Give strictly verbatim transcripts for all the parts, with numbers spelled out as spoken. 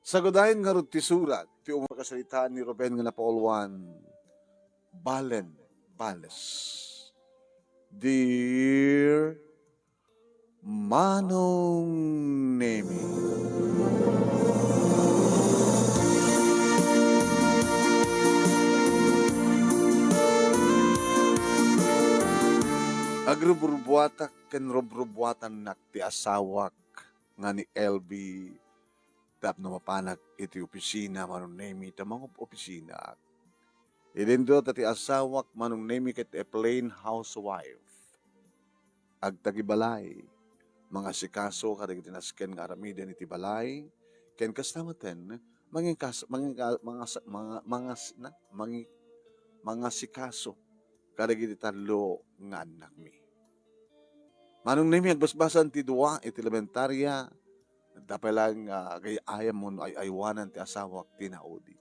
Sagudayen ngarud ti surat ti umuna a kasaritaan ni Ruben nga napauluan, Balen Bales. Dear Manong Nemi. Agrubrubuatak ken rubrubuatannak ti asawak nga ni L V tapno mapanak iti opisina, Manong Nemi, ta mangob-opisinaak. Idinto ta ti asawak, Manong Nemi, ket a plain housewife. Agtagibalay, mangasikaso kadagiti nasken nga aramiden iti balay, ken kasta metten, mangingkas-, mangingka-, mangas-, manga-, mangas-, na, mangi-, mangasikaso kadagiti tallo nga annakmi. Manong Nemi, agbasbasan ti dua iti elementaria, adda pay laeng nga agay-ayam wenno ay-aywanan ti asawak ti naudi.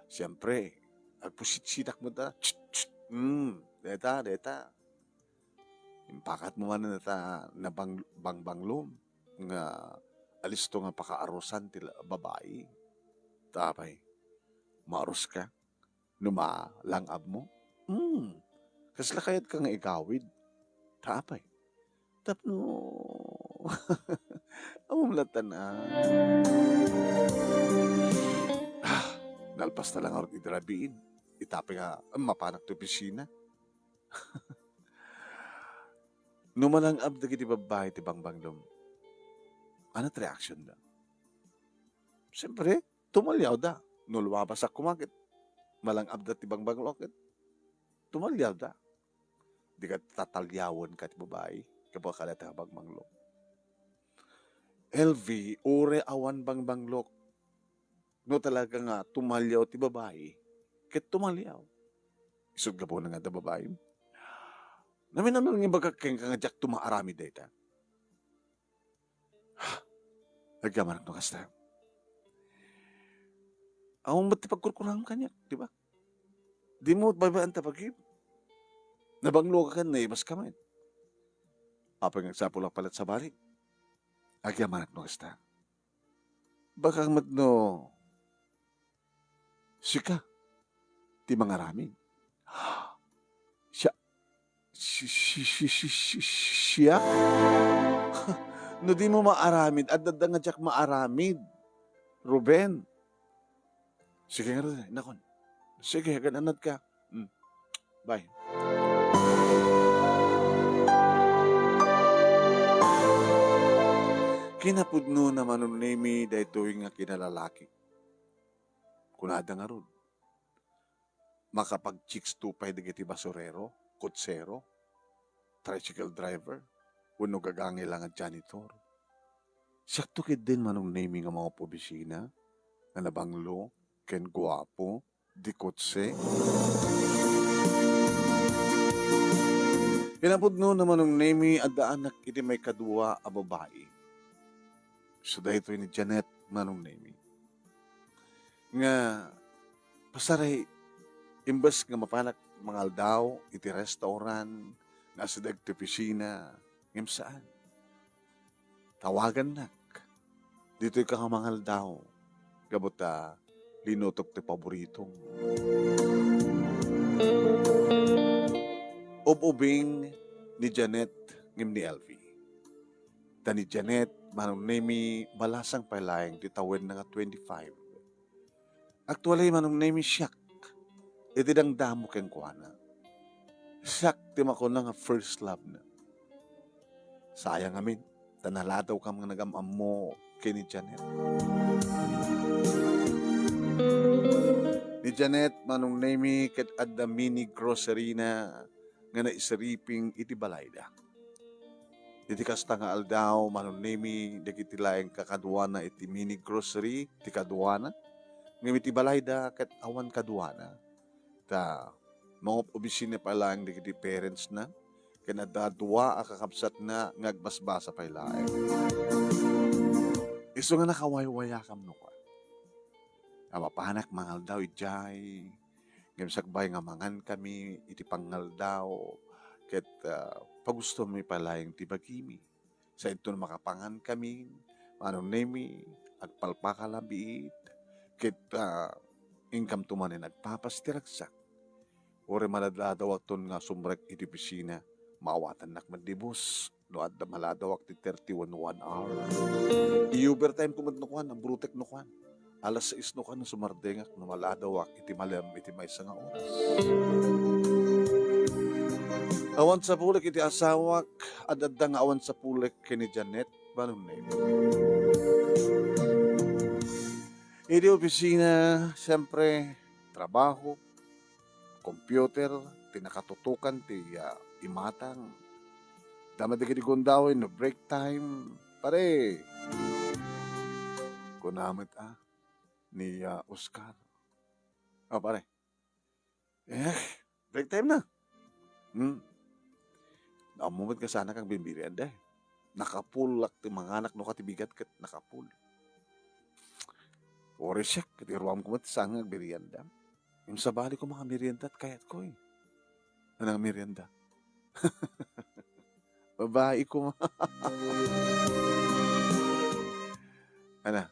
Siempre, agpusitsitak met a, "Tst, tst, mm, deta, deta." Impakatmo manen deta nabang-, bangbanglom nga alisto nga pakaarusan ti la-, babai. Ta apay, maaruska no malang-abmo? Hmm, kasla kayatka nga igawid? Ta apay, tapno ammom latta na. Ah, nalpas ta la ngarud idi rabiin. Ita pay nga, em, mapanak ti opisina. No malang-ab dagiti babbai ti bangbanglom, ania ti reaksionda? Siyempre, tumaliawda. No lumabasak koma ket malang-abda ti bangbanglom ket tumaliawda. Dika tataliawen ket babai, gapu ta kaniak ti bangbanglom. L V, uray awan bangbanglok, no talaga nga tumaliaw ti babai, ket tumaliaw. Isut' gapuna nga adda babai. Namin-amin nga ibagak kenka nga diak to maaramid dayta. Agyamanak no kasta. Awan met ti pagkurkurangam kaniak, di ba? Dimo baybay-an ta pagib. Nabanglo ka ken naibas ka met. Apay nga agsapulak pay latta sabali. Agyamanak no kasta. Baka met no sika ti mangaramid. Siak, si, si, si, si, si, siak? No dimo maaramid, adda nga diak maaramid, Ruben. Sige ngarud, inakon. Sige, agan-anadka. Hmm. Bye. Kinapudnona, Manong Nemi, daytoy nga kinalalaki. Kunada ngarud, makapag-chicks to pay dagiti basurero, kotsero, tricycle driver, wenno gagangay la nga janitor. Siakto ketdin, Manong Nemi, nga mangob-obisina, nga nabanglo, ken guapo, di kotse. Kinapudnona, Manong Nemi, addaanak iti maikadua a babai. So, daytoy ni Janet, Manong Nemi. Nga, pasaray, imbes nga mapanak mangaldaw iti restaurant, nga asideg ti opisina, ngem saan. Tawagannak. Ditoy ka nga mangaldaw. Gapu ta linutok ti paboritom. Ub-ubing ni Janet ngem ni L V. Ta ni Janet, Manong Nemi, balasang pay laeng ti tawenna nga twenty-five. Actually, Manong Nemi, siak iti dangdamo kenkuana. Siak ti makuna nga first love na. Sayang amin, ta naladawkam nga nagam-ammo ken ni Janet. Ni Janet, Manong Nemi, ket adda mini grocery na nga naisiriping iti balayda. Iti kasta nga aldaw, Manong Nemi, dagiti laeng kakaduana iti mini grocery ti kaduana, ngem iti balayda ket awan kaduana. Ta mangob-obisina pay laeng dagiti parents na, ken adda dua a kakabsatna nga agbasbasa pay laeng. Isu nga nakawaywayakam no kua. A mapanak mangaldaw idiay, ngem sakbay nga mangankami iti pangaldaw, ket, ah, pagustomi pay laeng ti bagimi. Sainto no makapangankami, Manong Nemi, agpalpaka la biit, ket, ah, inkamto manen agpapas ti ragsak. Uray maladladawakton nga sumrek iti opisina, maawatannak met di boss no adda maladawak ti thirty-one one hour. I-overtime ko met no kuan, abrutek no kuan. Alas sais no kuan, sumardengak no maladawak iti malem iti maysa nga oras. Awan sapulek iti asawak, ad-adda nga awan sapulek ken ni Janet, Balon na ito. Iti opisina, siyempre, trabaho, computer, ti nakatutukan ti, ah, imatang. Dama dagiti gundaway no break time. Pare, kuna met, ah, ni, ah, Oscar. Ah, pare. Eh, break time na. Hmm. Ammo met nga saanak agmerienda, eh. Nakapullak ti manganak no ka ti bigat ket nakapul. Uray siak, ket iruamko met saan nga agmerienda. Ngem sabali ko nga merienda, kayatko, eh. Anang merienda? Babae ko. Ana,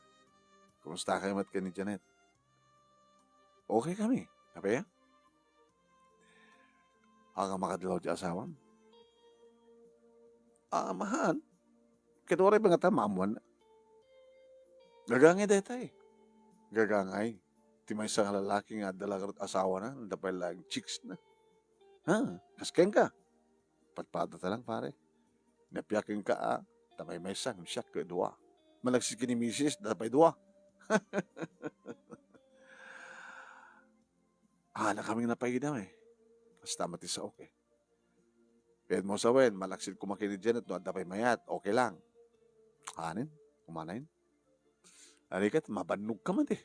kumusta kayo met ken ni Janet? Okay kami. Apay a? Ania nga makadlaw ti asawam? Ah, mahaan. Ket uray nga ta maammoan. Gagangay dayta. Gagangay. Ti maysa nga lalaki nga adda la ngarud asawana, adda pay laeng chicks na. Ha? Kas kenka. Patpatata lang, pare. Napia kenka, ah, ta maymaysa, siak ket dua. Malagsid ken ni misis, adda pay dua. Ania kami nga napaidam, eh. Kasta met ti saok, eh. Ket mo sawen, malagsid koma ken ni Janet no adda pay mayat, okay lang. Anen, kumanayon. Ari ket, mabannog ka met, eh.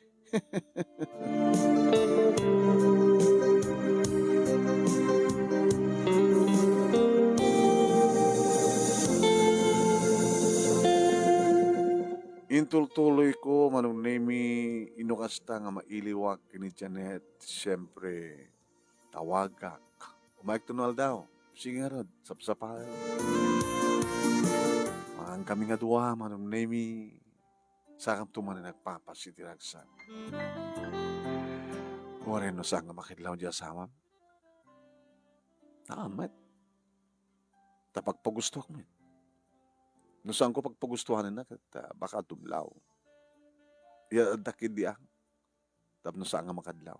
Intultuloyko, Manong Nemy, no kasta nga mailiwak ken ni Janet, siempre, tawagak. Umayekto no aldaw. Sige ngarud, sapsapayo. Mangan kami nga dua, Manong Nemy. Sakamto manen agpapas iti ragsak. Uray no saan nga makidlaw di asawam? Haan met. Ta pagpagustoak met. No saanko pagpagustoanenna, ket, ah, baka dumlaw. Ya, adda ketdi a. Tapno saan nga makadlaw.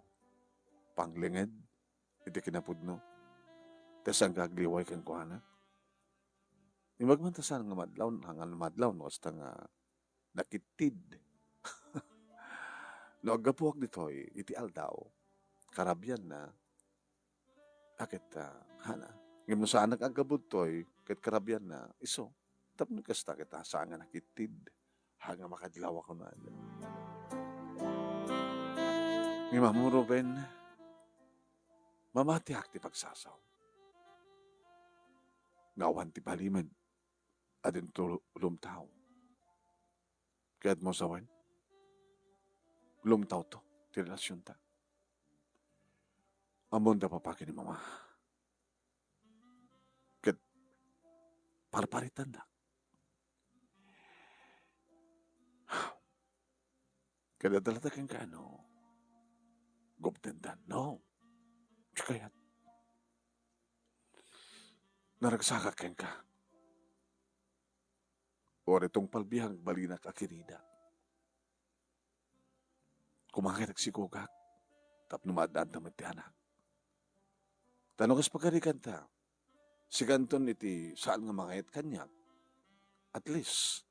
Panglinged iti kinapudno. Ta saan nga agliway kenkuana. Imbag man ta saan nga madlaw, hangan madlaw, no kasta nga nakittid. No aggapuak ditoy, iti aldaw, karabianna, a ket, ah, hana. Ngem no saanak aggapu ditoy, ket karabianna, isu, tapno kasta ket, ah, saan nga nakittid. Ania nga makadlaw a kunada. Ngem ammom, Ruben, mamatiak ti pagsasaom. Nga awan ti balimen a dinto lumtaw. Kayatmo sawen? Lumtawto ti relasionta. Ammom da papa ken ni mama. Ket parparitandak. Ket adda latta kenka no guptendan. No. Di kayat. Naragsakak kenka. Uray tungpal biag balinak a kiridak. Kumaket agsigogak tapno maaddaadda met ti anak. Ta no kas pagarikanta, sikanton iti saan nga mangayat kaniak, at least,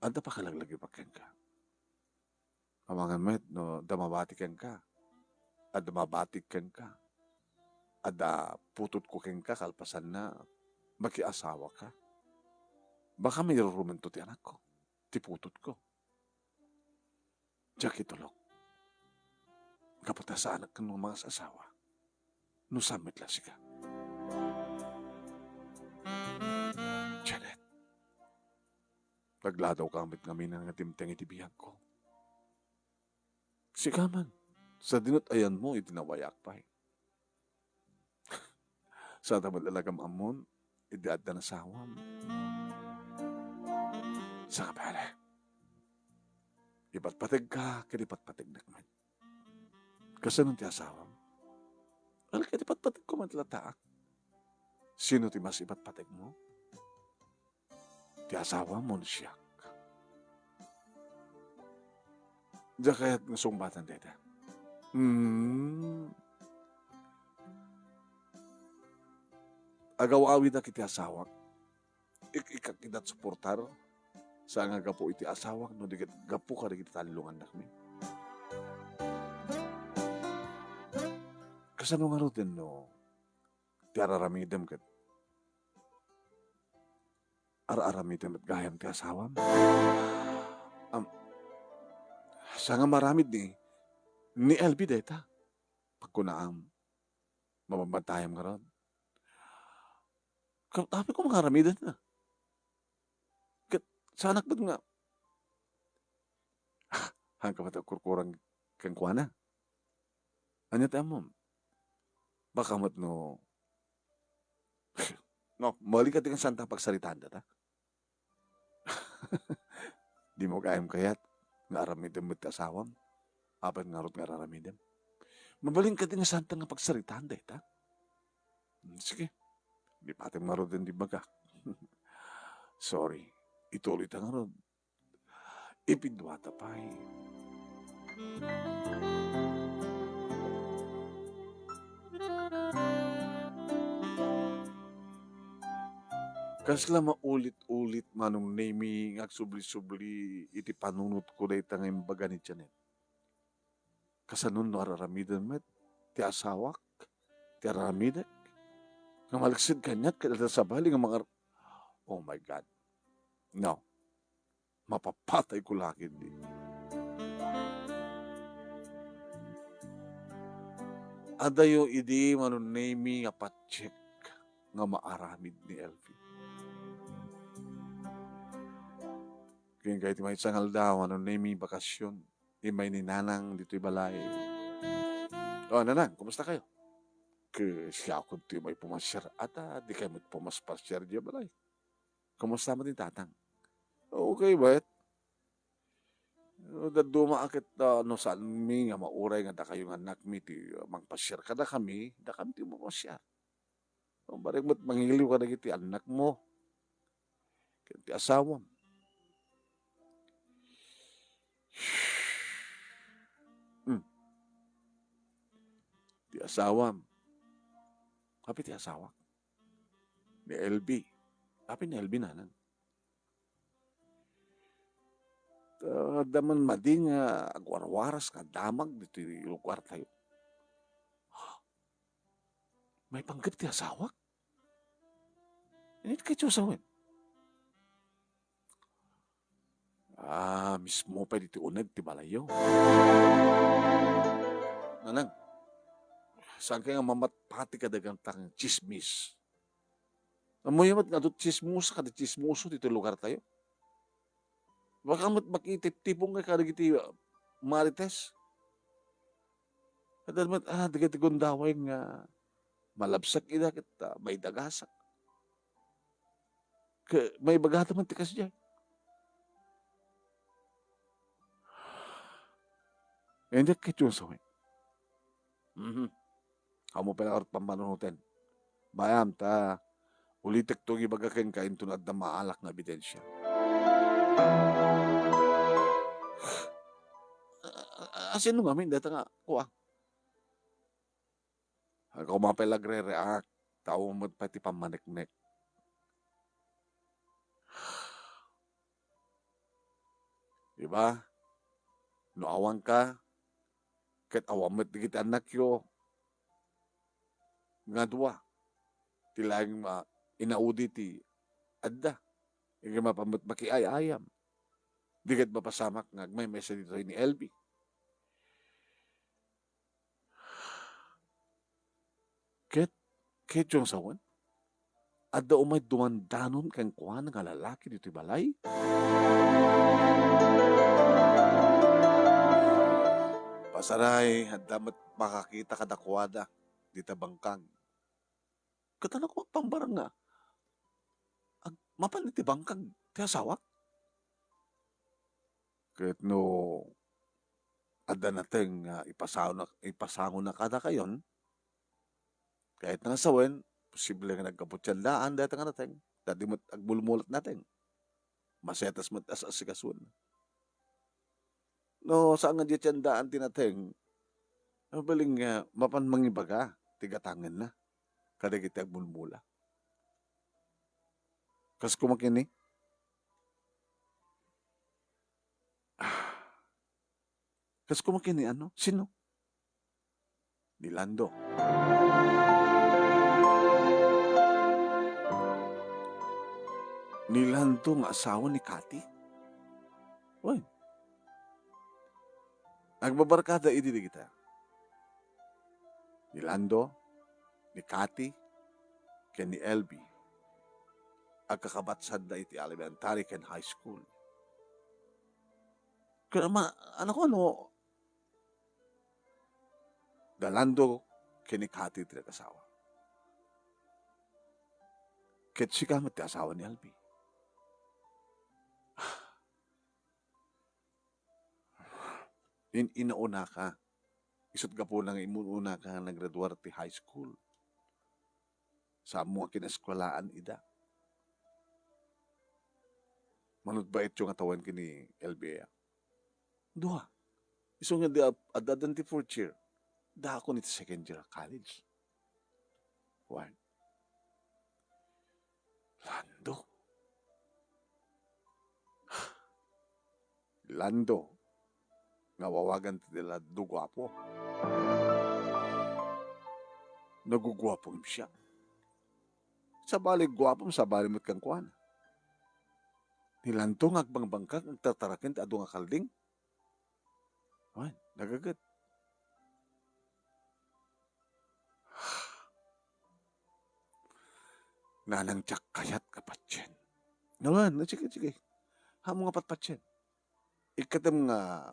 adda pakalaglagipak kenka. Amangan met no adda mabati kenka, adda mabatik kenka, adda putotko kenka kalpasanna, makiasawaka. Baka mairurumento ti anakko, ti putotko. Diak itulok. Gapu ta saanak ken no mangas-asawa. No saan met la sika. Janet, nagladawka met ngamin nga dimteng iti biagko. Sika man, sadinot ayanmo iti nawayak pay. Saan ta met la gam-ammon, idi adda nasawam. Saka pele. Ipatpategka ket ipatpategnak met. Kasano ti asawam? Well, ket ipatpategko met lataak. Sino ti mas ipatpategmo? Ti asawam wenno siak? Diak kayat nga sungbatan dayta. Hmm. Agaw-awidak iti asawak. Ik-, ikak ida suportar. Saan nga gapu iti asawak, no di ket gapu kadagiti tallo nga annakmi. Kasano ngaruden no ti araramidem ket ar-aramidem met gayam ti asawam? Am, saan nga maaramid ni, ni Elvie dayta? Pagkunaam, mabambantayam ngarud. Ka-, apay ko nga aramidenna. Ket saanak met nga, haanka met agkurkurang kenkuana. Ania ti ammom? Baka met no, no, mabalinka ti nga saanta pagsaritaan dayta. Dimo gayam kayat nga aramidem met ti asawam? Apay ngarud nga ar-aramidem? Mabalin kadi nga saanta nga pagsaritaan dayta? Hmm, sige. Di patim ngaruden ti imbagak. Sorry. Ituloyta ngarud. Ipinduata pay. Kasla maulit-ulit, Manong Nemy, nga agsubli-subli iti panunotko dayta nga imbaga ni Janet. Kasano no ar-aramiden met ti asawak, ti ar-aramidek? Nga malaksid kaniak ket adda sabali nga mangar-, oh my God. No. Mapapatayko la ketdi. Adayo idi, Manong Nemy, nga patiek nga maaramid ni Elvie. Ken kay ti maysa nga aldaw, Manong Nemy, bakasyon. Immay ni Nanang ditoy balay. O, Nanang, kumusta kayo? Ket siakon ti immay pumasiar. Ata, di kayo met pumaspasiar diay balay. Kumusta met ni Tatang? Okay, bet. Dadduma a ket, ah, no saanmi nga mauray nga dakayo nga annakmi ti, ah, mangpasiar kadakami, dakami ti mapasiar. Barek met mangiliw kadagiti annakmo ken ti asawam. Hmm. Ti asawam. Apay ti asawak? Ni Elvie. Apay ni Elvie, Nanang? Ah, adda man madi nga agwarwaras nga damag ditoy lugartayo. Maipanggep ti asawak? Init kay Dios awen. Ah, mismo pay ditoy uneg ti balayyo. Nanang, saan kay nga mamatpati kadagitang tsismis? Ammoyo met nga adu ti tsismosa kadi tsismoso ditoy lugartayo. Baka met makitiptipong kay kadagiti, ah, marites. Adda met, ah, dagiti gundaway nga malabsak ida ket, ah, maidagasak. Ket maibagada man ti kasdiay. Init kay Dios awen. Mhm. Ammo pay la ngarud pammanunoten. Bayam ta ulitekto nga ibaga kenka inton adda maalak nga ebidensia. A-, a-, asino ngamin dayta nga kua? Agko pay la agre-react, ta awan met pay ti pammaneknek. Di ba? No awanka, ket awan met dagiti annakyo nga dua, ti laeng ma-, inaudi ti adda. Inkay mapan met makiay-ayam. Di ket mapasamak nga agmaymaysa ditoy ni Elvie. Ket, ket Dios awen, adda umay dumandanon kenkuana nga lalaki ditoy balay? Pasaray, adda met makakita kadakuada dita bangkag. Ket ania koma ti pangbarang nga ag-, mapan iti bangkag ti asawak? Ket no adda nateng nga ipasangona-, ipasangona kadakayon, kayatna nga sawen, posible nga nagkaputian daan dayta nga nateng, ta di met agmulmulat nateng. Masetas met a sikasoen. No saan nga diay tiandaan ti nateng, mabalin nga mapan mangibaga ti gatangenna kadagiti agmulmula. Kas kumakini? Ah. Kas kumakini, ano? Sino? Ni Lando. Ni Lando nga asawa ni Cathy? Wen. Agbabarkada idi dagita. Ni Lando, ni Cathy, ken ni Elvie. Agkakabatsadda iti elementary ken high school. Ken ama-, ano ko, ano, da Lando ken ni Cathy ti nag-asawa. Ket sika met ti asawa ni Elvie. In-, inaunaka. Isut' gapuna nga immun-unaka nga naggraduar ti high school. Saanmo nga kinaeskuelaan ida. Manudbaityo nga tawen ken ni Elvie. Dua. Isu nga di ad-, ad-, addan ti fourth year. Dakon iti second year a college. Wen. Lando. Lando. Nga awagan ti Lando guapo. Naguguapo ngem siak. Sabali guapo, sabali met kenkuana. Ni Lando nga agbangbangkak, agtataraken ti adu nga kalding. Wen, nagaget. Nanang diak kayat nga patien. Nawan, sige, sige. Haanmo nga patpatien. Ikkatem nga,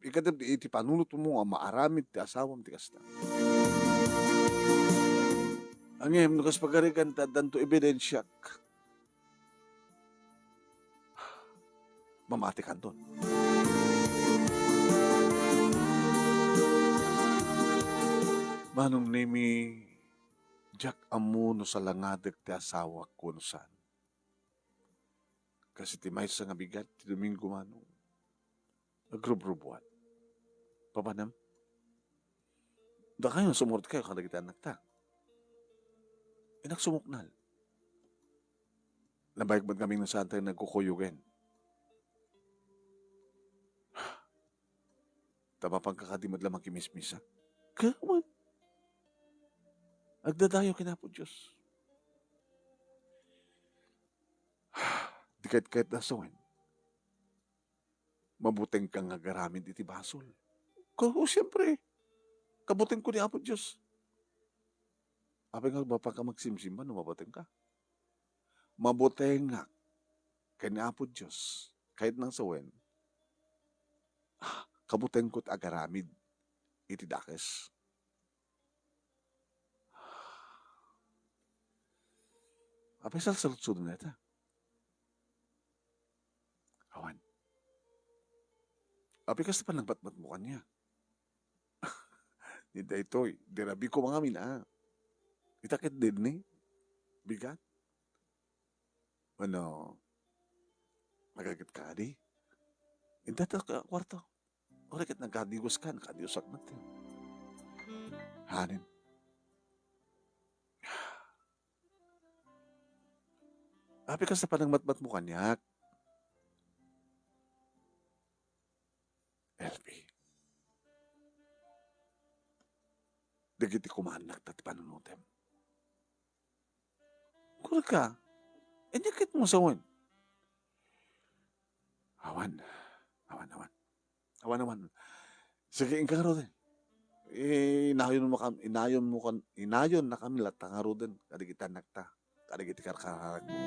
ikkatem iti panunotmo nga maaramid ti asawam ti kasta. Ngem, no kas pagarigan, ta addanto ebidensiak. Mamatikanton. Manong Nemi, diak ammo no salangadek ti asawak wenno saan. Kas iti maysa nga bigat ti Domingo, Manong, agrubrubuat. Papanem? Dakayo nga sumurotkayo kadagiti annakta. Innak sumuknal. Nabayag met ngamin no saan tayo nagkukuyogen. Ta mapanka kadi met la makimismisa. Kawan. Agdadayo ken Apo Dios. Di kayat-kayat da sawen. Mabutengka nga agaramid iti basol. Ko, siempre, kabutengko ni Apo Dios. Apay nga, mapanka magsimsimba no mabutengka? Mabutengak ken ni Apo Dios, kayatna nga sawen, ah, kabutengko ti agaramid iti dakes. Apay, salsaludsodem dayta? Awan. Apay, kasta panagmatmatmo kaniak? Ni daytoy, di rabii koma ngamin, a. Ita ket didni? Bigat? Wenno, nagaget kadi? Inta ta ka-, kuarto. Uray ket nagkadigoska, nagkadigosak met. Hanin. Apay, kasta panagmatmatmo kaniak? Elvie. Dagiti kumaannak ta ti panunutem. Kurka, inyakitmo sawen. Awan. Awan, awan. Awan, awan. Sige, inka ngaruden. Inayonmo kam-, inayonmo kan-, inayonnakami latta ngaruden kadagiti annakta, kadagiti karkararagmo.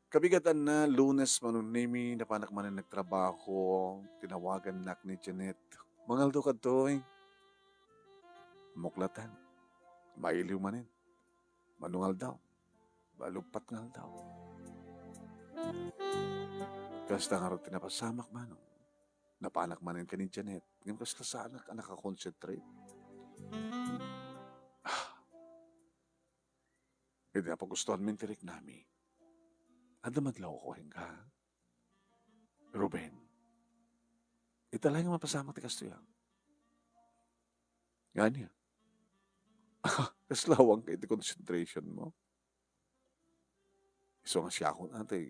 Kabigatanna, Lunes, Manong Nemi, napanak manen nagtrabaho, tinawagannak ni Janet. Mangaldaw kadtoy. Muklatan. Mailiw manen. Manungaldaw. Maluppat nga aldaw. Kasta ngarud ti napasamak, manong. Napanak manen ken ni Janet. Ngem kasla saanak a nakakonsentrate. Ah. Idi napagustuanmin ti riknami, adda madlawko kenka, Ruben. Ita laeng nga mapasamak ti kastoy, a. Ngani, a? Kasla awanka iti concentration mo? Isu nga siakon, atay,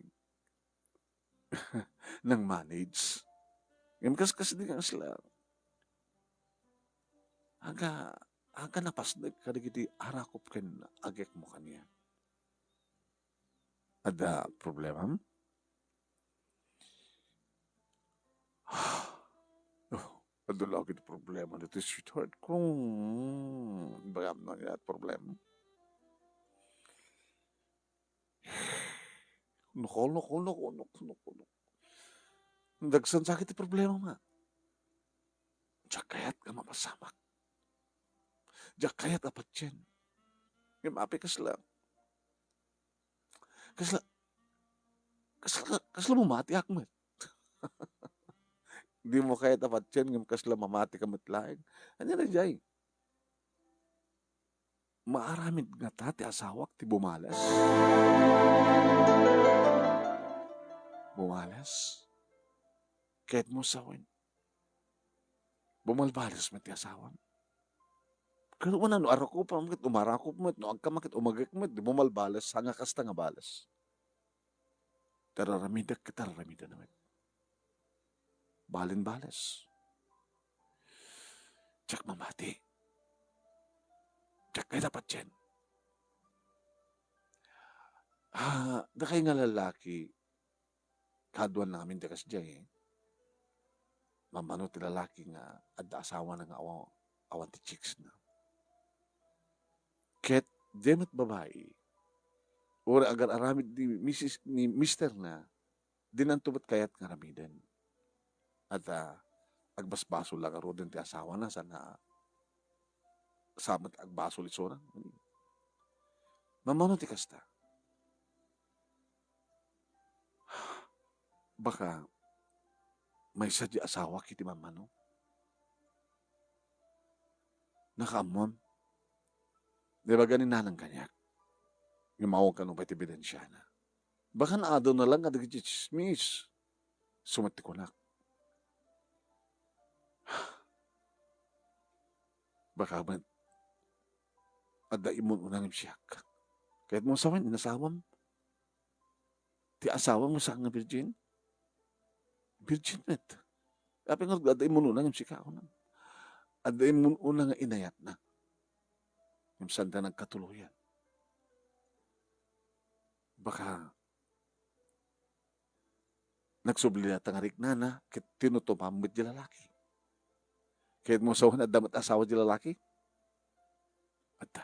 nang-manage. Ngem kas-, kasdi nga kasla. Aga, aga napasdek kadagiti arakop ken agekmo kaniak. Adda problemam? Oh, adda lagi ti problema ditoy sweetheart ko. Bagam na nga problema. Naku, naku, naku, naku, naku, naku. Dagsan sa ti problema, ma. Diak kayat nga mapasamak. Diak kayat a patien. Ngem apay kasla, kasla, kasla, kasla mamatiak met. Dimo kayat a patien, ngem kasla mamatika met laeng. Ania daydiay? Maaramid ngata ti asawak ti bumales? Bumales? Kayatmo sawen, bumalbales met ti asawam? Ket wen, no arakopam ket umarakop met, no agkama ket umagek met, di bumalbales, saan nga kasta nga bales? Ti ar-aramidek ket ar-aramidena met. Balen bales. Diak mamati. Diak kayat a patien. Ah, dakay nga lalaki, kaaduan ngamin ti kasdiay. Mammano ti lalaki nga adda asawana nga awa-, awan ti chicks na. Ket diay met babai, uray agar-aramid ni misis, ni mister na, dinanto met kayat nga aramiden. At, ah, agbasbasol la ngaruden ti asawana, sana, sa met agbasol isuna. Mammano ti kasta? Baka maysa ti asawak iti mammano. Nakaammoam? Naibaga ni nanang kaniak. Ngem awan kano pay ti ebidensiana. Baka naaduna lang kadagiti tsismis. Isu met ti kunak. Baka met adda immun-una ngem siak. Kayatmo sawen, inasawam? Ti asawam nga saan nga virgin? Virgin met. Apay nga adda immun-una ngem sika, kunam. Adda immun-una nga inayatna. Ngem saanda nagkatuloyan. Baka nagsubli dayta nga riknana, ket tinutupan met ti lalaki. Kayatmo sawen, adda met asawa ti lalaki? Adda.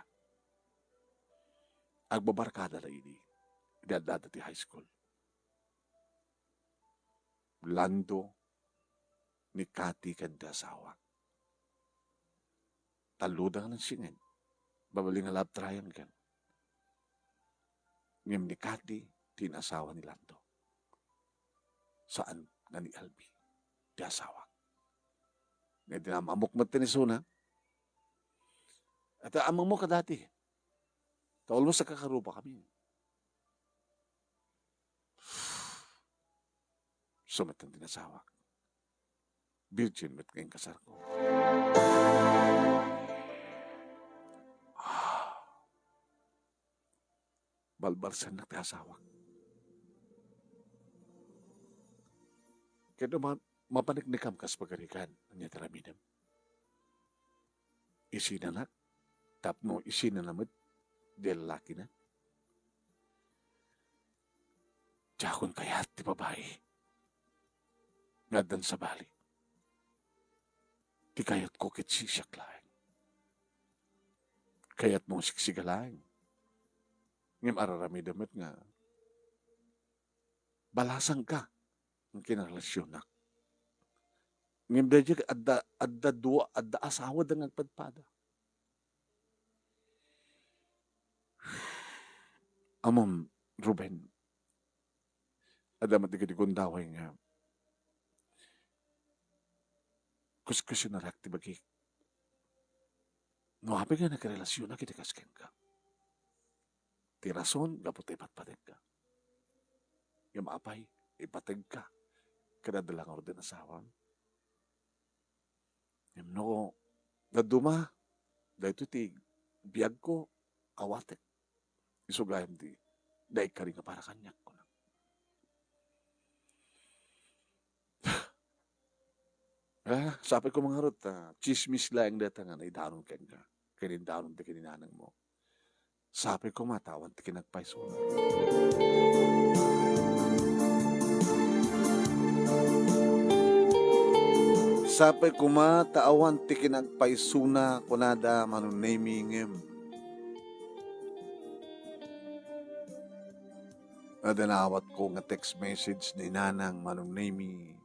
Agbabarkada la idi, idi addada ti high school. Lando, ni Cathy, ken ti asawa. Talloda nga nagsinged. Babaen nga love triangle. Ngem ni Cathy ti inasawa ni Lando. Saan nga ni Elvie ti asawa. Nga idi naam-ammok met ti isuna. At ammok a dati. Ta almost nagkakarupakami. Isu met ti inasawak. Virgin met nga inkasarko. Balbalsennak ti asawak. Ket no ma-, mapaneknekam kas pagarigan, ania ti aramidem? Isinanak, tapno isinana met diay lalakina. Diakon kayat ti babai nga addan sabali. Ti kayatko ket siak laeng. Kayatmo nga siksiga laeng. Ngem ar-aramidem met nga balasangka nga kinarelasionak. Ngem daydiay adda, adda dua, adda asawada nga agpadpada. Ammom, Ruben, adda met dagiti gundaway nga kuskusionariak ti bagik. No apay nga nakarelasionak iti kas kenka? Ti rason, gapu ta ipatpategka. Ngem apay, ipategka kadada la ngarud nga asawam? Ngem no dadduma, daytoy ti biagko, awatek. Isu gayam ti naikari nga para kaniak, kuna. Ah, sapay koma ngarud ta tsismis laeng dayta nga naidanon kenka, ken indanon ti ken ni nanangmo. Sapay koma ta awan ti kinagpaysona. Sapay koma ta awan ti kinagpaysona, kunada Manong Nemy, ngem adda naawatko nga text message ni Nanang Manong Nemy.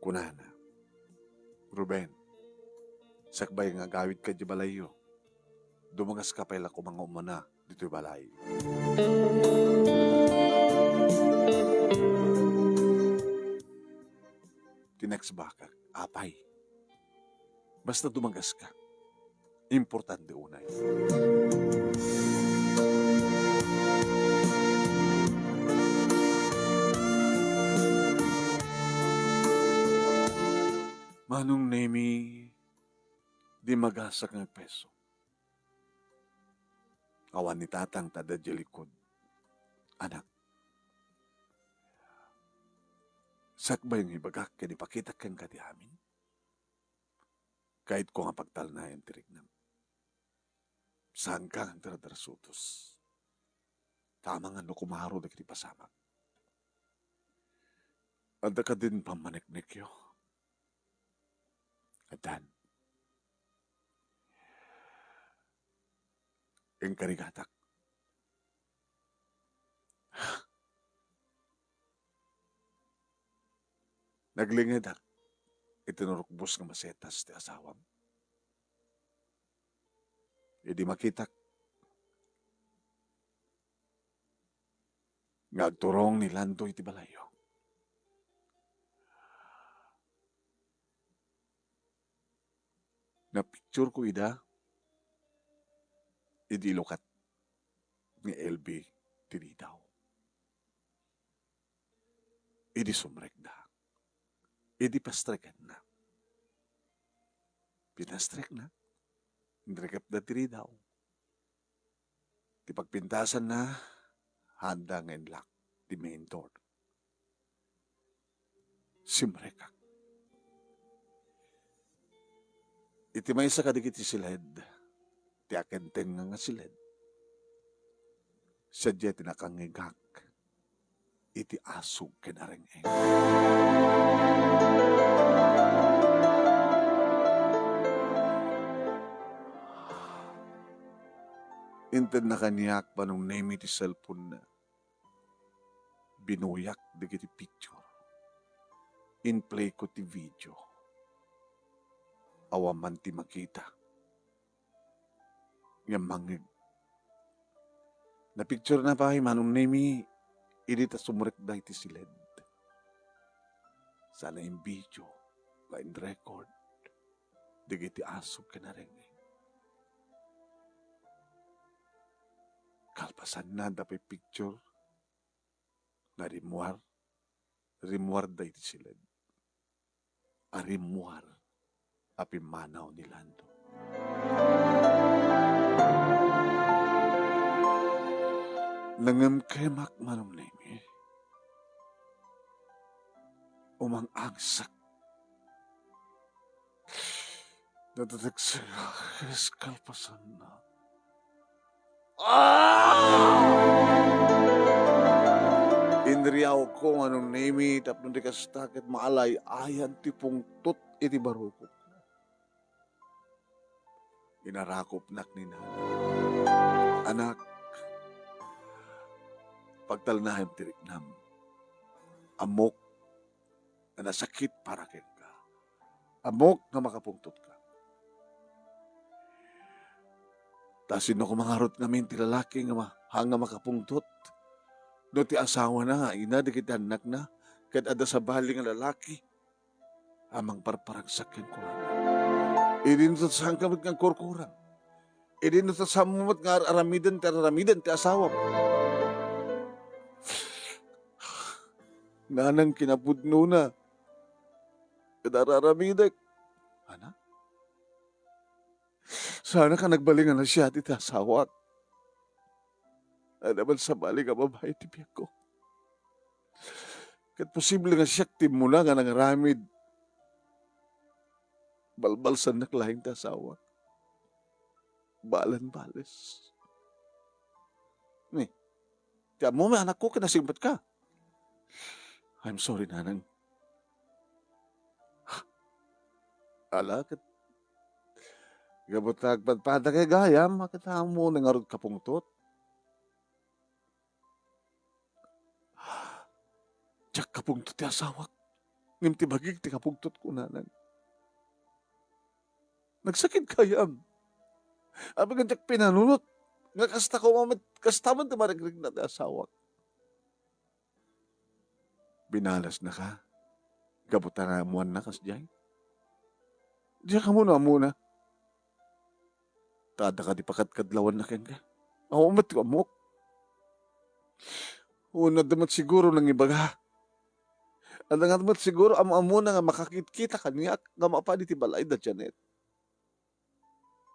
Kunana, "Ruben, sakbay nga agawidka idiay balayyo, dumagaska pay la koma nga umuna ditoy balay." Ti next bakak, "Apay, basta dumagaska. Importante unay." Manong Nemy, di magasak nga peso. Awan ni tatang ta adda idiay likod. Anak, sakbay nga ibagak ken ipakitak kenka ti amin, kayatko nga pagtalnaem ti riknam. Saanka nga agdardarsutos. Ta amangan no kumaro dagiti pasamak. Adda kadin pammaneknekyo? Addan. Inkarigatak. Naglingedak iti narukbos nga masetas ti asawam. Idi makitak nga agturong ni Lando iti balayyo, napictureko ida idi ilukat ni Elby ti ridaw. Idi sumrekda, idi pastrekenna. Pinastrekna, inrekepda ti ridaw. Ti pagpintasanna, haanda nga inlock ti main door. Simrekak. Iti maysa kadagiti siled, ti akenteng nga siled, sadiay ti nakangngegak iti asug ken areng-eng. Intedna kaniak Manong Nemy ti cellphone-na. Binuyak dagiti picture. Inplayko ti video. Awan man ti makita. Ngem mangngeg. Napicturena pay Manong Nemy idi ta sumrekda iti siled. Sana in-video, nga in-record dagiti asug ken areng-eng. Kalpasanna, adda pay picture nga rimmuar, rimmuarda iti siled. A rimmuar a pimmanaw ni Lando. Nangemkemak Manong Nemy. Umang-angsak. Natateksaya, kas kalpasanna. Ah! Inriawko Manong Nemy tapno di kasta ket maalay-ayan ti pungtot iti barukok. Inarakopnak ni Nanang. Anak, pagtalnaem ti riknam. Ammok nga nasakit para kenka. Ammok nga makapungtotka. Asino koma ngarud ngamin ti lalaki nga ma-, nga makapungtot no ti asawana nga ina dagiti annakna ket adda sabali nga lalaki a mangparparagsak kenkuana? Idino ta saanka met nga agkurkurang? Idino ta saanmo met nga ar-aramiden ti ar-aramiden ti asawam? Nanang, kinapudnona ket ar-aramidek. Ana? Saanak a nagbalin nga nasiati ti asawak. Adda man sabali nga babai ti biagko. Ket posible nga siak ti immuna nga nangaramid. Balbalsannak laeng ti asawak. Balenbales. Ni, ti ammom, anakko, kinasingpetka. I'm sorry, Nanang. Ala, ket gapu ta agpadpadakay gayam, ket ammom ngarud kapungtot. Diak kapungtot ti asawak, ngem ti bagik ti kapungtotko, Nanang. Nagsakit gayam. Apay nga diak pinanunot nga kasta koma met, kasta met ti marigrigna ti asawak? Binalasnaka gapu ta naammoanna kasdiay? Diak ammo no ammona. Ta adda kadi pakadkadlawanna kenka? Awan met ti ammok. Wenno adda met siguro nangibaga. Adda nga met siguro am-ammona nga makakitkita kaniak nga maipapan iti balay da Janet.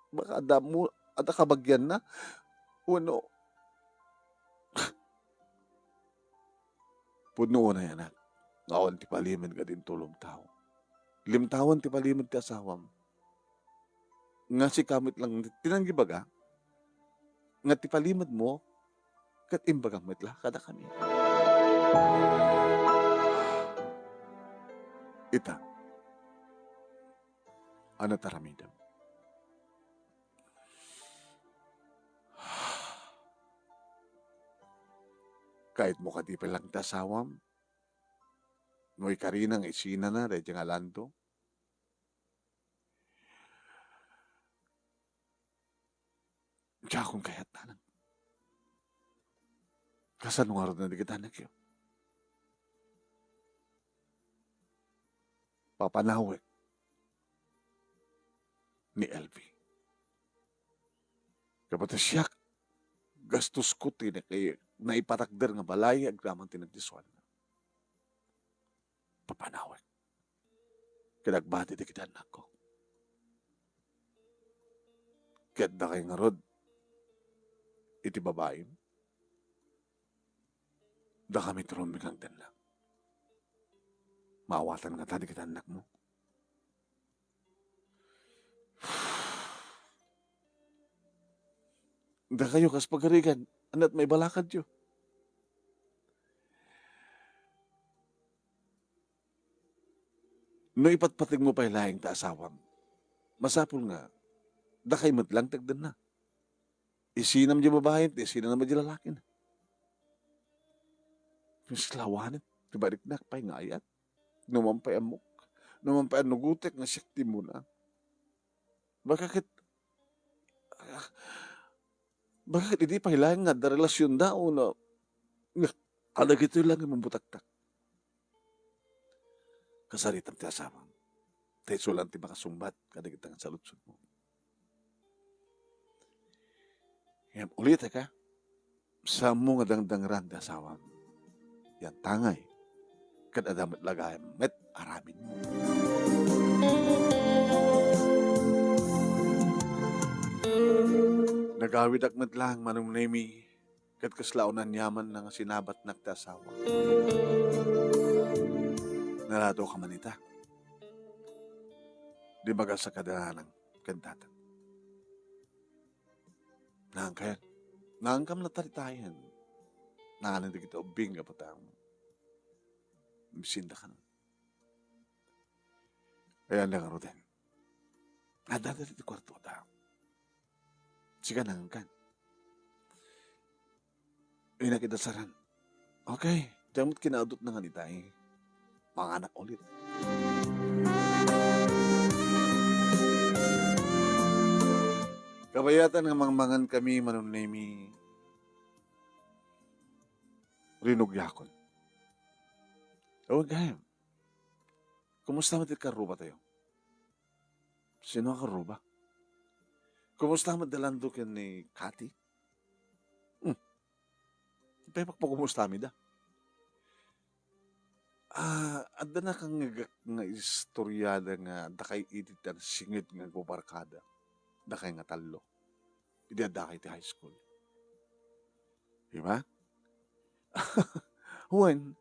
Baka adda mo, adda kabagianna. Wenno, pudno unay, anak, nga awan ti palimed nga dintulom tao. Limtawen ti palimed ti asawam. Nga sika met lang ti nangibaga nga ti palimedmo ket imbagam met la kadakami. Ita, ano ti aramidem? Kayatmo kadi pay lang ti asawam? No ikarina nga isinana daydi nga lando? Diakon kayat, Nanang. Kasano ngarud dagiti annakyo? Papanawek ni Elvie. Gapu ta siak, gastosko ti naki-, naipatakder nga balay agraman ti nagdisuanna. Papanawek ket agbati dagiti annakko. Ket dakay ngarud iti babaim, dakami ti rumbeng agdannak. Maawatan ngata dagiti annakmo? Dakayo kas pagarigan, ania ti maibalakadyo? No ipatpategmo pay laeng ti asawam, masapul nga dakay met lang ti agdanna. Isinam di babaen, isinam di lalakin. Mas lawanen ti bariknak pay nga ayat. No man pay ammok, no man pay annugotek nga siak ti immuna. Baka ket, baka ket idi pay laeng nga adda relasionda, o na, nga kadagitoy lang nga imbutaktak. Kasaritam ti asawam. Ta isu lang ti makasungbat kadagita nga saludsodmo. Ngem ulitek, a, saanmo nga dangdangran ti asawam. Yan tangay, ket adda met la gayam met aramidmo. Nagawidak met lang manumnemi, ket kasla unaniamanna nga sinabatnak ti asawa. Narado ka man ita. Di magasakadanan ken datan. Naankayan. Naankam nataritayen. Naanan dagiti ubbing nga patang. Bisinda kan. Ayan na ngaruden. Adda dagiti kuarto da. Sika nangan kan. Innak ida saran. Okay, diak met kinaudot nangan itay. Manganak ulit. Kabayatan nga mangmangan kami, Manong Nemi, rinugiakon. Awan gayam. Kumusta met ti karruba tayo? Sino a karruba? Kumusta met da Lando ken ni Kati? Hmm. Pay pakpakumustam ida. Ah, adda nakangngegak nga istoriada nga dakay iti ti nagsinged nga agbabarkada. Dakay nga tallo. Idi addakay ti high school. Di ba? Wen,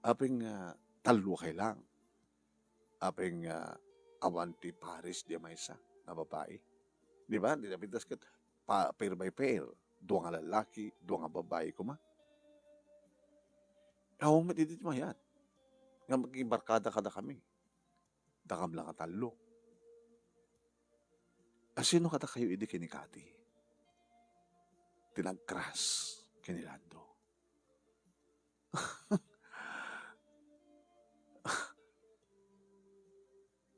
apay nga tallo kay lang. Apay nga awan ti pares di maysa nga babai. Di ba? Di napintas ket pa, pair by pair. Dua nga lalaki, dua nga babai koma. Awan met idi ti mayat. Nga magbarkada kadakami. Dakam lang a tallo. A, sino kadakayo idi ken ni Kati? Ti nag-crush ken ni Lando.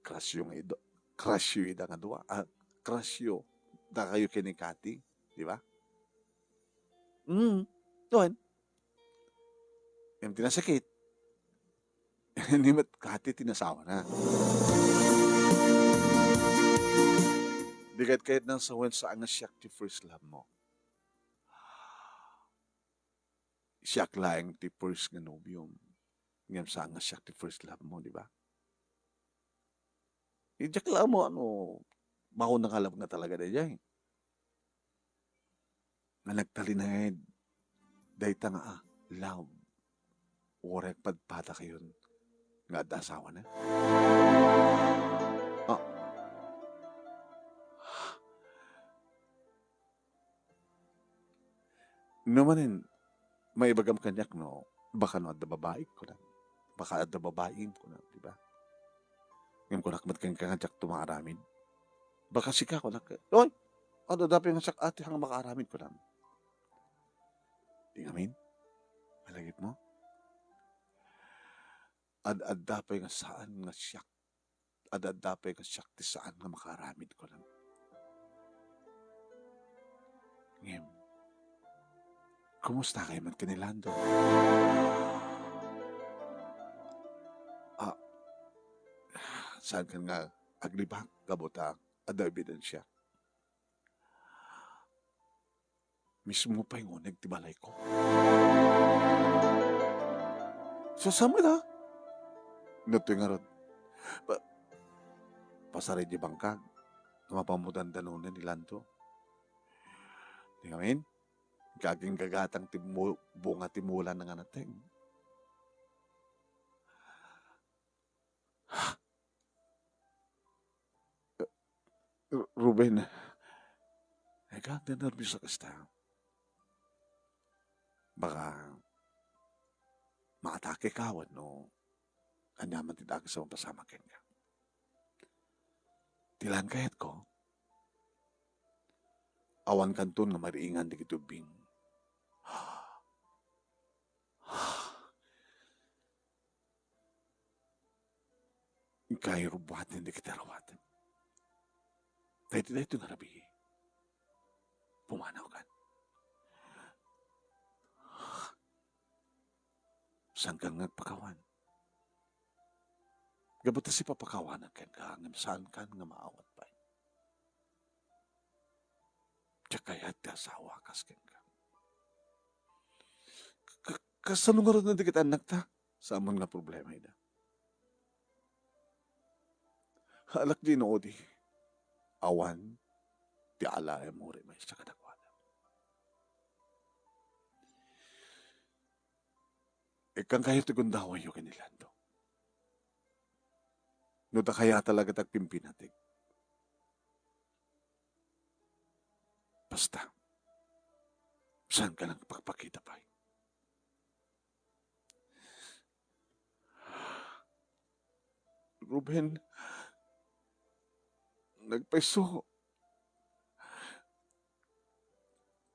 Crush yo nga ido-, crush yo ida nga dua. Ah, crush yo. Dakayo ken ni Kati, di ba? Mm. Doon. Ngem ti nasakit, ni met Kati ti nasawana. Di ket kayat nang sawen, saan nga siak ti first love mo. Siak laeng ti first nga nobiom. Ngem saan nga siak ti first love mo, di ba? Idiak la ammo no, mauna nga love nga talaga daydiay. Nga nagtalinaed dayta nga, ah, love. Uray agpadpadakayon nga adda asawana. Ah. No manen, maibagam kaniak no, baka no adda babaik, kunam. Baka adda babaim, kunam, di ba? Ngem kunak met kenka nga diak to maaramid. Baka sika, kunak, "Oy, adda dapay nga siak ati nga makaaramid," kunam. Di ngamin? Malagip mo? Ad-adda pay nga saan nga siak. Ad-adda pay nga siak ti saan nga makaaramid, kunam. Ngem, kumusta kay met ken ni Lando? Ah, saan kan nga aglibak, gapu ta adda ebidensia? Mismo pay nga uneg ti balayko. Sasam ida. No toy ngarud, pa-, pasar idi bangkag, nga mapan mo dandanonen ni Lando. Di ngamin, aginggagatang ti mu-, bunga ti mulana nga nateng. Ru-, Ruben, ay ka, nanerbios a kasta. Baka maatake ka wenno ania man ti dakes a mapasamak kenka. Ti laan kayatko, awan kanton nga mariingan dagiti ubbing. Inkay rubbuaten dagiti arawatem. Daytoy, daytoy nga rabii. Pumanaw kan. Saan kan nga agpakawan? Gapu ta sipapakawanak kenka, ngem saan kan nga maawat pay. Diak kayat ti asawa kas kenka. Ka-, ka-, kasano ngarud dagiti annakta? Saan nga problema ida. Halak di no odi. Awan ti alaem uray maysa kadakuada. Ikkan kayo ti gundawayyo ken ni Lando. No dakaya talaga ti agpimpinatik. Basta, saan ka lang pakpakita pay. Ruben, nagpayso.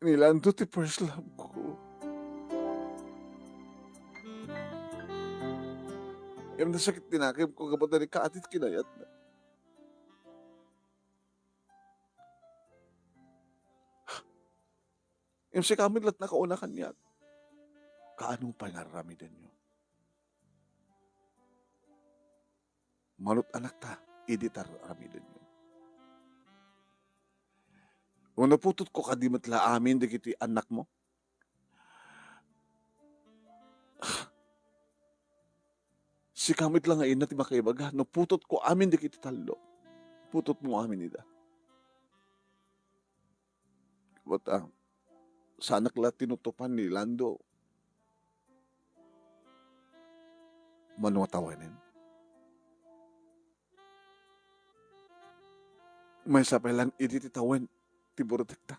Ni Lando ti first love ko. Ngem nasakit ti nakemko gapu ta ni Kati ti kinayatna. Ngem sika met latta nakauna kaniak. Kaano pay nga ar-aramidenyo? Manut-anakta idi ta ar-aramidenyo. Wenno putotko kadi met la amin dagiti annakmo? Sika met la nga ina ti makaibaga, no putotko amin dagiti tallo, putotmo amin ida. Ket, ah, saanak la tinutupan ni Lando. Mano a tawenen? Maysa pay laeng idi ti tawen ti burutekta.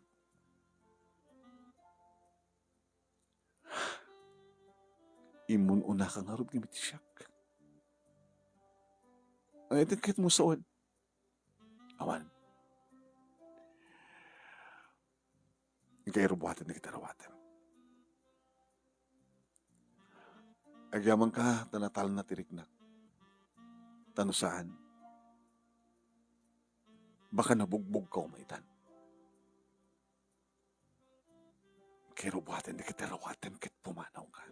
Immun-unaka ngarud ngem iti siak. Ay, ket mo sawen. Awan. Inkay rubuaten dagiti arawatem. Agyamanka ta natalna ti riknak. Ta no saan, baka nabugbogka umaitan. Inkay rubuaten dagiti arawatem ket pumanawka.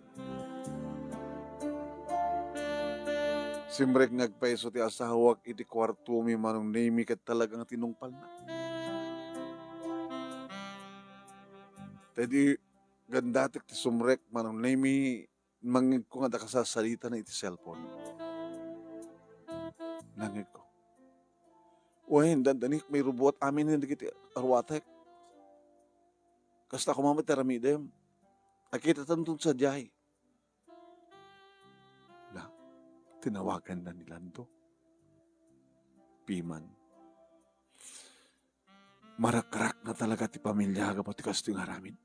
Simrek nga agpayso ti asawak iti kuartomi, Manong Nemi, ket talaga nga tinungpalna. Ta idi gandatek ti sumrek, Manong Nemi, nangngegko nga adda kasarsarita iti cellphone. Nangngegko. Wen, dandani, mairubuat amin dagiti aruatek. Kasta koma met ti aramidem. Nakitatanton sadiay. Na, tinawaganna ni Lando. Piman. Marakrak na talaga ti pamilya gapu ti kastoy nga aramid.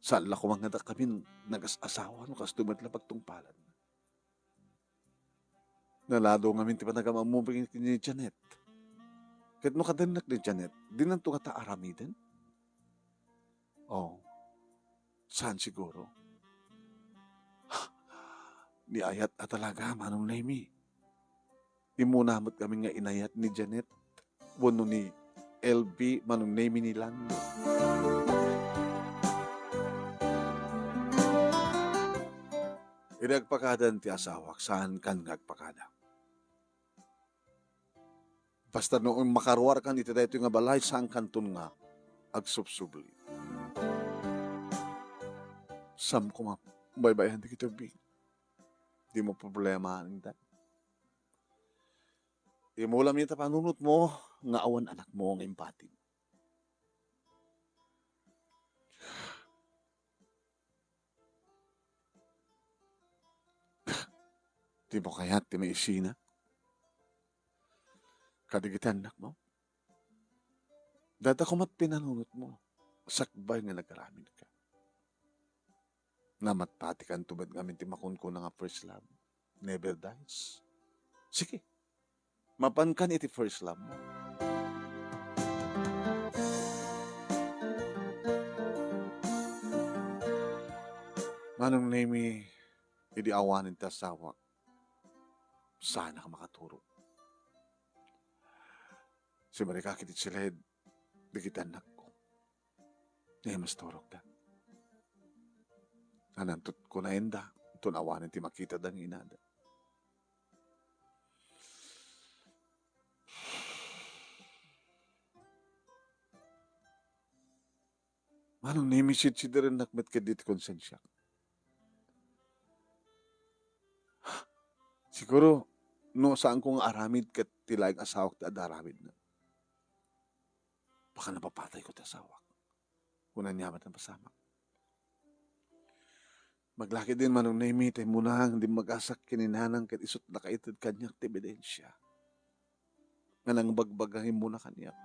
Saan la koma nga dakami nagas-asawa no kastoy met la pagtungpalan. Nalado ngamin ti panagam-ammom ken ni Janet. Ket no kadennak ni Janet, dinanto ngata aramiden? Oh, saan siguro. Ni ayat a talaga, Manong Nemi. Immuna met kami nga inayat ni Janet wenno ni L B, Manong Nemi, ni Lando. Idi agpakada ti asawak, saankan nga agpakada. Basta no makaruarkan iti daytoy nga balay, saankanton nga agsubsubli. Saan koma baybay-an dagiti ubbing. Dimo problema, inday. Immulami ta panunotmo nga awan anakmo nga impati. Dimo kayat ti maisina kadagiti annakmo? Dayta koma ti pinanunotmo sakbay nga nagaramidka. Namatpatikanto met ngamin ti makunkuna nga first love never dies. Sige, mapankan iti first love mo. Manong Nemi, idi awanen ti asawak, saanka makaturog. Simrekak iti siled dagiti annakko. Ni masturogda. Nanantot kunaenda, inton awanen ti makitada nga inada. Manong Nemi, sidsidirennak met ketdi ti konsensiak. Siguro, no saanko nga aramid ket ti laeng asawak ti adda aramidna, baka napapatayko ti asawak. Kunana met a napasamak. Maglaki din, Manong Nemi, ta immuna nga dimmagasak ken ni nanang ket isut' nakaited kaniak ti ebidensia nga nangbagbaga immuna kaniak.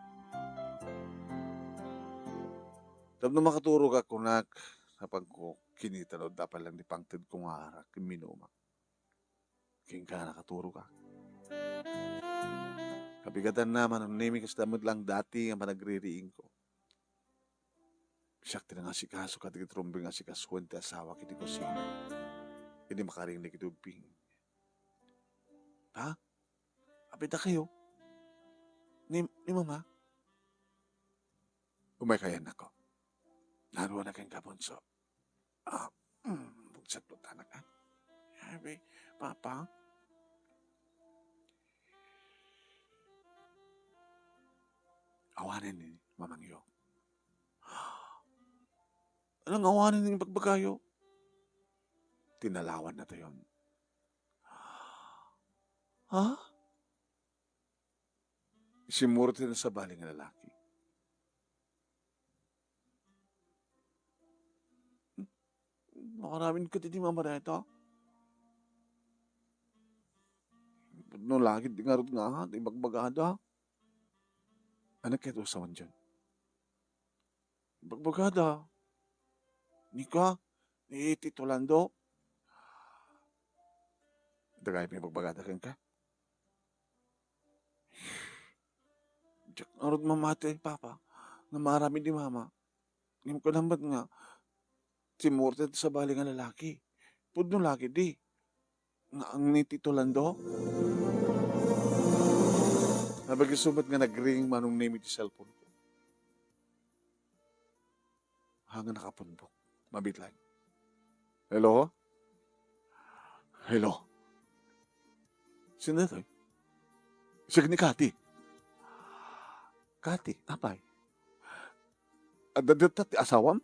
Tapno makaturogak, kunak, napanko kinita no adda pay lang di pangtedko nga arak, imminumak. Kenka nakaturogak. Kabigatanna, Manong Nemi, kasta met lang dati nga panagririingko. Siak ti nangasikaso kadagiti rumbeng nga asikasuen ti asawak iti kusina. Idi makaringna iti ubbing. Ha? Apay dakayo? Ni, ni Mama? May kayan ako. Naruan na kayong kabunso. Ah, mm, buksan po tanak, ah. Sabi, Papa, awanen ni mamangyo. Anong awanen ni pagbagayo? Tinalawan na tayon. Ha? Simurot ti nasabali nga lalaki. Makaramin ka ti mamareta? No lagi di ngarud nga ahat, ibagbagada. Ano kaya ito sa manjan? Ibagbagada. Nika, ni Tito Lando. Dagay may ibagbagada kenka? Diak ngarud mamati, Papa, nga maaramid ni Mama. Ngem kunam met nga, simurot ti sabali nga lalaki. Pudno lagi di. Nga ang ni Tito Lando? Nabagisumat nga nagring manong name iti cellphone ko. Hanga nakapunbok. Mabiit laeng. Hello? Hello? Sino daytoy? Siak ni Kati. Kati, apay? Adda dita ti asawam?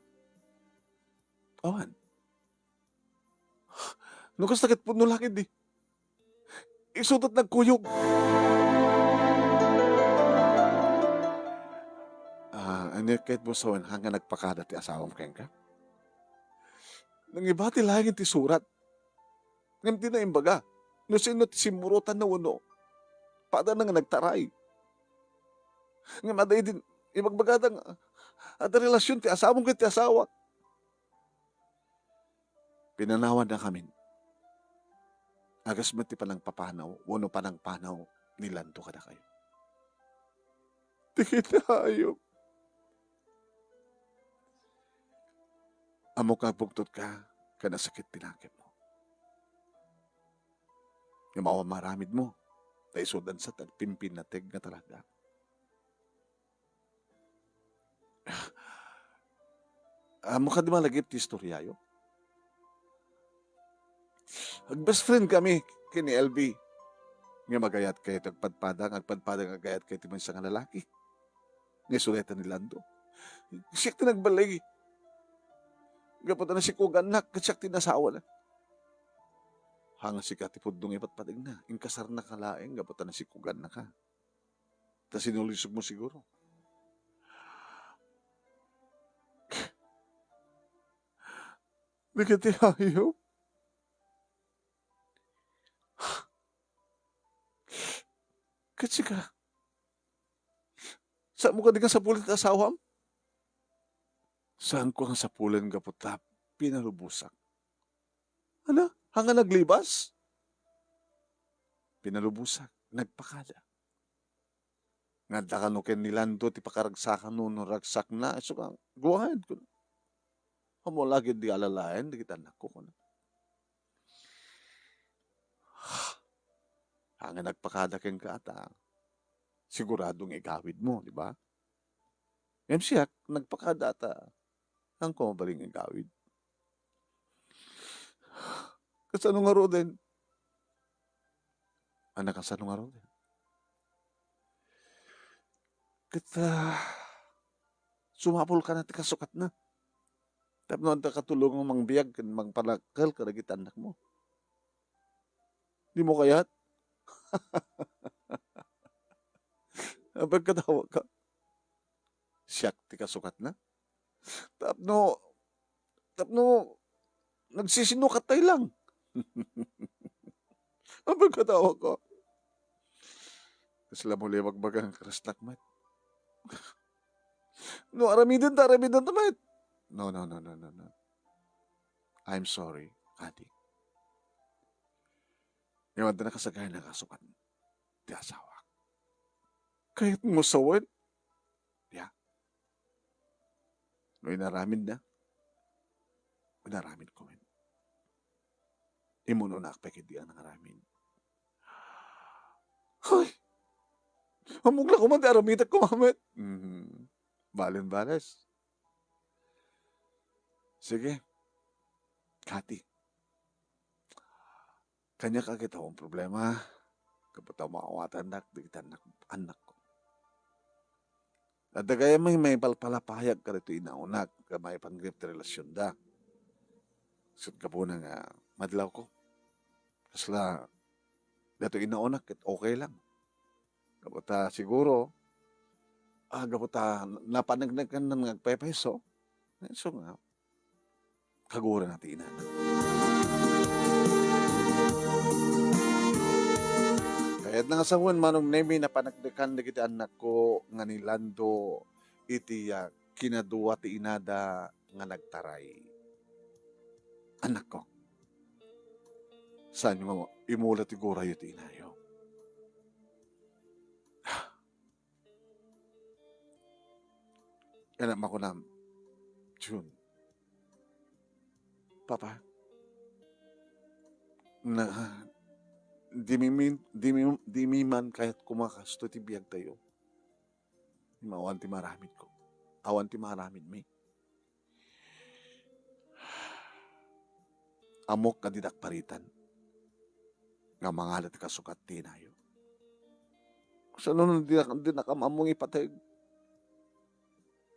Awan. No kasta ket pudno lagi di. Isu ket nagkuyog. Ah, ania ket mo sawen, hanga nagpakada ti asawam kenka? Nangibati laeng ti surat. Ngem dina imbaga no sino ti simmurotanna wenno padana nga nagtaray. Ngem adda idin ibagbagada nga adda relasion ti asawam ken ti asawak. Pinanawannakamin. Agas met ti panangpapanaw wenno panangpanaw ni Lando kadakayo. Dagiti ayup. Ammok nga agpugtotka ken nasakit ti nakemmo. Ngem awan maaramidmo, ta isu dansa ti agpimpinnateg nga talaga. Ammok kadi malagip ti istoriayo? Ag-best friend kami ken ni L B. Ngem agayat kayo ti agpadpada, nga agpadpada nga agayat kayo ti maysa nga lalaki. Nga isu dayta ni Lando. Siak ti nagbalay. Gapu ta nasikugannak, ket siak ti nasawana. Hanga sika ti pudno nga ipatpategna. Inkasarnaka laeng gapu ta nasikugannaka. Ta sinulisogmo siguro. Dagiti ayup. Ket sika, saanmo kadi nga sapulen ti asawam? Saanko nga sapulen gapu ta pinalubosak. Ano? Hanga naglibas? Pinalubosak, nagpakada. Nga adda kano ken ni Lando ti pakaragsakan no, no ragsakna, isu nga, "Go ahead," kuno. "Ammo la gid di alalaen dagiti annakko," kuno. Hanga nagpakada kenka ta sigurado nga igawidmo, di ba? Ngem siak, nagpakada ta, haanko mabalin nga igawid. Kasano ngaruden? Ania, kasano ngaruden? Ket, ah, sumapulka na ti kasukatna. Tapno adda katulongan mangbiag ken mangpanakkel kadagiti annakmo. Dimo kayat? Apay, katawa ka. Siak ti kasukatna. Tapno, tapno nagsisinukatay lang. Apay, katawa ka. Kasla mo la ibagbaga nga karasnak met. No aramiden ta, aramiden ta met. No, no, no, no, no, no. I'm sorry, Kati. Ngem adda nakasagana nga kasukat ti asawak. Kayatmo sawen? Ya. No inaramidna, inaramidko met. Imunonak pay ketdi a nangaramid. Ay! Ammok la koma ti aramidek koma met. Mhm. Balen bales. Sige. Kati. Kaniak a kitaem ti problema. Gapu ta maawatannak dagiti annak, annakko. Adda gayam may, may palpalapayag kadagiti inaonak, nga maipanggep ti relasionda. Ket gapuna nga madlawko. Kasla, dagiti inaonak, ket okay lang. Gapu ta siguro, ah, gapu ta napaneknekan nga agpaypayso, isu nga, kagurana ti inana. Kayatna nga sawen, Manong Nemi, napaneknekan dagiti annakko nga ni Lando iti, ah, kinadua ti inada nga nagtaray. Annakko, saanyo nga imula ti gurayo ti inayo. Anak, makunam, Jun. Papa, na, dimi min-, dimi, dimi man kayat kumakasto ti biagtayo. Awan ti maaramidko. Awan ti maaramidmi. Ammok a dinak paritan nga mangala ti kasukat ti inayo. Kasano no dinak, dinak am-ammo nga ipateg?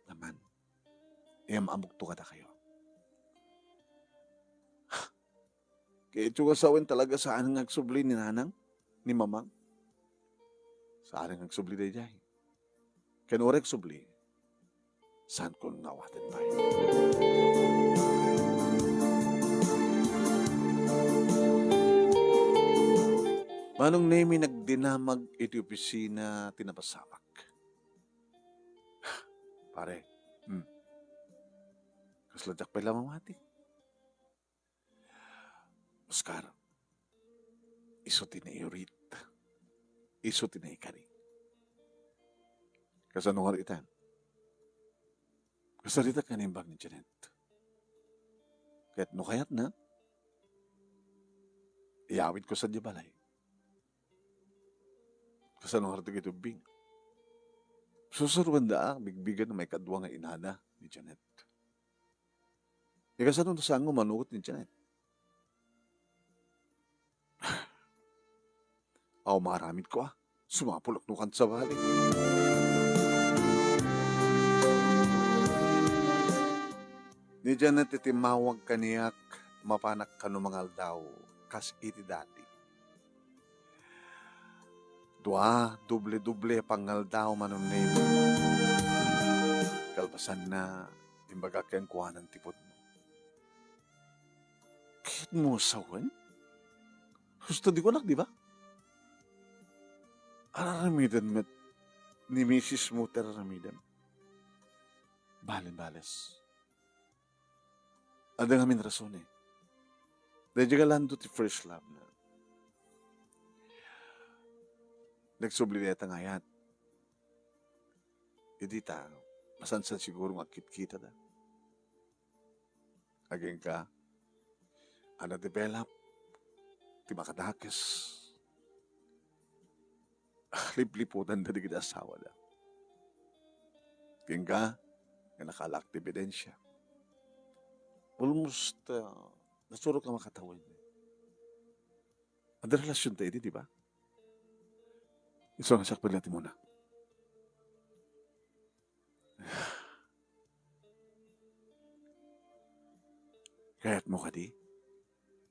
Naman, iam-ammokto kadakayo. Kayatyo nga sawen talaga saan nga agsubli ni nanang, ni mamang? Saan nga agsubli daydiay. Ken uray agsubli, saanko nga awaten pay. Manong Nemi, nagdinamag iti opisina ti napasamak. Pare, hmm. Kasla diak pay la mamati. Oscar, isu ti naiurit. Isu ti naikari. Kasano nga itan? Kasaritak nga naimbag ni Janet. Ket no kayatna, iyawidko sadiay balay. Kasano nga dagiti ubbing? Susuroenda a bigbigen a maikadua nga inana ni Janet. Ikasano no saan nga umanugot ni Janet? Aw, maaramidko a. Sumapulak no kan sabali. Ni Janet iti mawag kaniak mapanak kano mangaldaw kas iti dati. Dua, doble-doble a pangaldaw, Manong Nemo. Kalpasanna, imbagak kenkuana ti pudno. Kayatmo sawen? Husto di kunak, di ba? Ar-aramiden met ni misis mo ti ar-aramidem. Balen bales. Adda ngamin rason, eh. Daydiay nga Lando ti first love na. Nagsubli dayta nga ayat. Idi ta, masansan siguro nga agkitkitada. Agingga, a na-develop ti makadakes. Lipliputanda dagiti asawada. Agingga, nga nakaalaak ti ebidensia. Almost, ah, nasurok nga makatawen. Adda relasionta idi, di ba? Isu nga siak pay la ti umuna. Kayatmo kadi?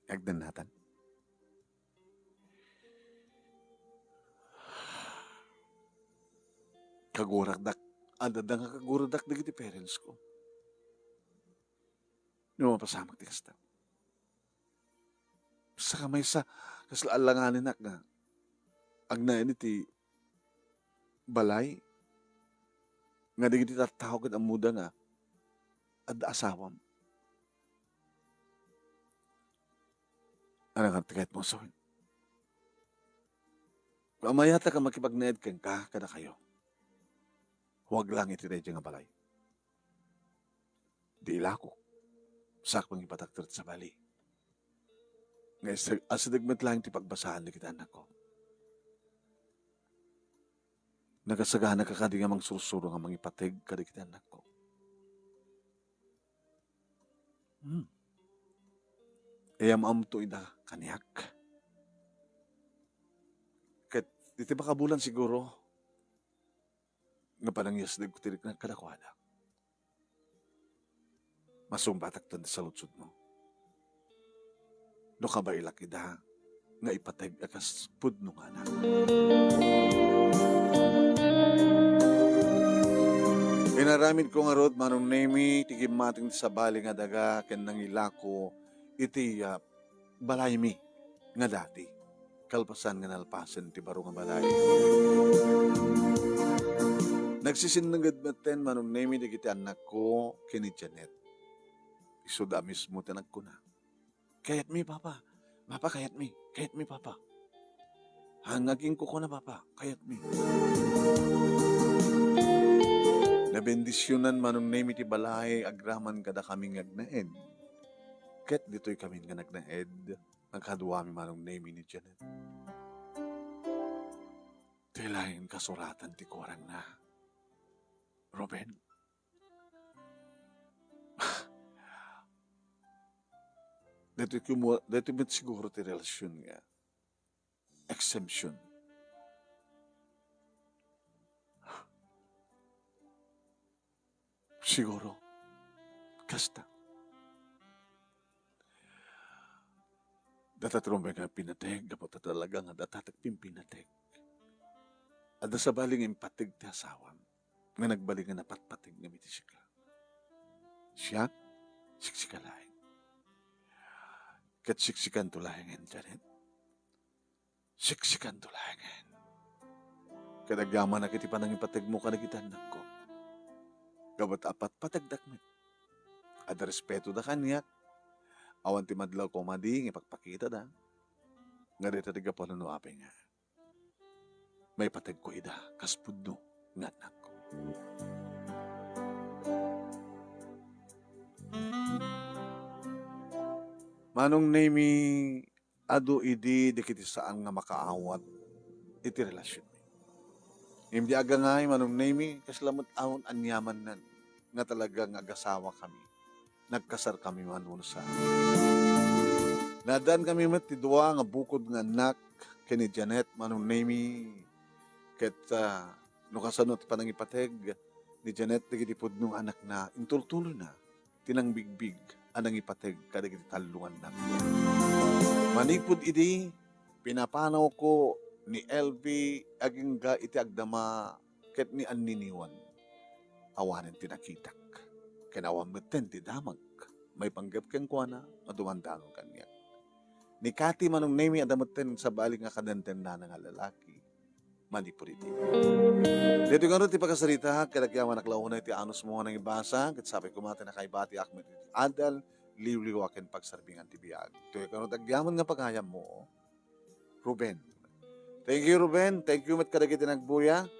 Agdannatan. Kagurakdak. Adda nga kagurakdak dagiti parents ko. No mapasamak ti kasta. Saka maysa, kasla alanganenak nga agnaed iti balay nga dagiti tattao ket ammoda nga adda asawam. Ania nga ti kayatmo a sawen? Amayatak a makipagnaed kenka kadakayo. Huwag lang iti daydiay nga balay. Di ilako. Saak mangipatakder ti sabali. Nga isa-, asideg met laeng ti pagbasaan dagiti annakko. Nagasaganaka kadi nga mangsursuro nga mangipateg kadagiti annakko? Hmm. Iyam-amto ida kaniak. Ket iti makabulan siguro nga panangyasdegko ti riknak kadakuada. Masungbatakton ti saludsodmo. No kabaelak ida nga ipateg a kas pudno nga anak. Inaramidko ngarud, Manong Nemy, ti gimmating ti sabali nga daga ken nangilako iti, ah, balaymi nga dati, kalpasan nga nalpasen ti baro nga balay. Nagsisinneged metten, Manong Nemy, dagiti annakko ken ni Janet. Isuda a mismo ti nagkuna, "Kayatmi, Papa. Papa, kayatmi. Kayatmi, Papa." Haan nga aginkukuna, "Papa, kayatmi." Nabendisionan, Manong Nemy, ti balay agraman kadakami nga agnaed. Ket ditoy kami nga nagnaed, nagkaduami, Manong Nemy, ni Janet. Ti laeng kasuratan ti kuarangna, Ruben. Daytoy kumu-, daytoy met siguro ti relasion nga exemption. Siguro, kasta. Data't rumbeng nga pinateg, gapu ta talaga nga data't pimpinateg. Adda sabali nga impateg ti asawam, nga nagbali nga napatpateg ngem iti sika. Siak, siksika laeng. Ket siksikanto laengen, Janet. Siksikanto laengen. Ket agyamanak iti panangipategmo kadagiti annakko. Gapu ta patpategdak met. Adda respetoda kaniak. Awan ti madlaw koma di nga ipakpakitada. Nga dayta ti gapu no apay nga maipategko ida kas pudno nga annakko. Manong Nemy, adu idi dagiti saan nga makaawat iti relasionmi. Ngem di agangay, Manong Nemy, kasla met awan aniamannan nga talaga nga agasawakami. Nagkasarkami man wenno saan. Naaddankami met ti dua nga bukod nga annak ken ni Janet, Manong Nemy, ket, ah, no kasano ti panangipateg ni Janet dagiti pudno nga anakna, inturtuloyna ti nangbigbig a nangipateg kadagiti tallo nga annakna. Manipud idi, pinapanawko ni L V agingga iti agdama ket ni anniniwan. Awanen ti nakitak, ken awan metten ti damag maipanggep kenkuana nga dumandangag kaniak. Ni Cathy, Manong Nemy, adda metten sabali nga kadentennana nga lalaki. Manipud idi. Daytoy ngarud ti pakasarita, ket agyamanak la unay ti anusmo nga nangibasa, ket sapay koma ti nakaibatiak met iti adal, liwliwa ken pagsarbingan ti biag. Daytoy ngarud agyaman nga pagayammo, Ruben. Thank you, Ruben. Thank you met kadagiti nagbuya.